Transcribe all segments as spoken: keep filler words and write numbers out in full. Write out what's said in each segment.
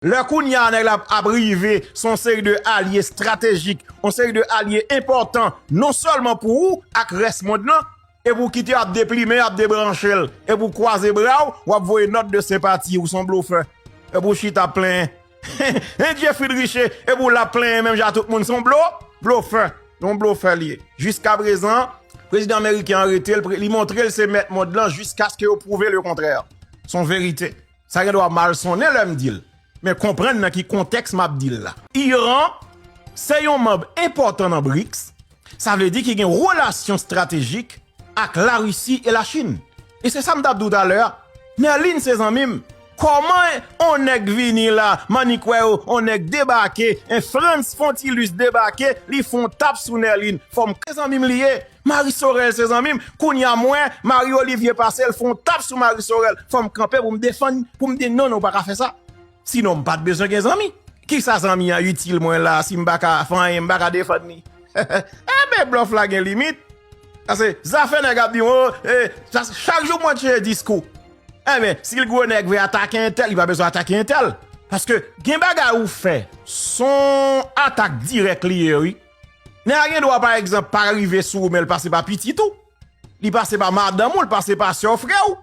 Lè kounye a nèg la ap rive, se yon seri de alye estratejik, yon seri de alye enpòtan, non sèlman pou ou ak rès mond lan, epi w kite ap deplimen, ap debranche l, epi w kwaze bra w, w ap voye nòt de senpati, ou se yon blofè. Epi w chita ap plenyen. Hein, Jeffrey Richer, epi w la ap plenyen menm jan tout moun, se yon blo, blofè. Se yon blofè li ye. Jiskaprezan, prezidan ameriken an rete l, pre- li montre l se mèt mond lan jiskaske yo pwouve le kontrè. Se yon verite. Sa gen dwa mal sonnen lè m di l. Men konprann nan ki kontèks m ap di l la. Iran se yon manm enpòtan nan brics. Sa vle di ki gen relasyon estratejik ak Larisi e Lachin. E se sa m t ap di w talè a. Nerlin se zanmi m. Kòman on nèg vini la, Manik wè yo, on nèg debake, en Frantz Fontilus debake, li fè on tap sou Nerlin. Fò m se zanmi m li ye. Marie Sorel se zanmi m. Kounye a mwen, Marie Olivier pase, l fè on tap sou Marie Sorel. Fò m kanpe pou m defann, pou m di non, non, ou pa ka fè sa. Sinon, m pa t bezwen gen zanmi. Kisa zanmi an itil mwen la, si m pa ka fè anyen, m pa ka defann li? Enben, blòf la gen limit. Paske zafè nèg ap di, oh, eh, sa- chak jou mwen chanje diskou. Enben, si l gwo nèg vle atake entèl, li pa bezwen atake entèl. Paske gen bagay ou fè, se on atak dirèk li ye, wi. Nèg la gen dwa, pa egzanp, pa rive sou ou, men l pase pa pitit ou. Li pase pa madanm ou, li pase pa sè w, frè w.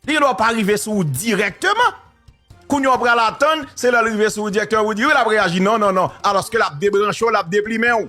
Li gen dwa pa rive sou ou dirèkteman. Kounye a w pral atann, se lè l rive sou ou dirèkteman, ou di wi, l ap reyaji. Non, non, non. Alòske l ap debranche w, l ap deplimen w.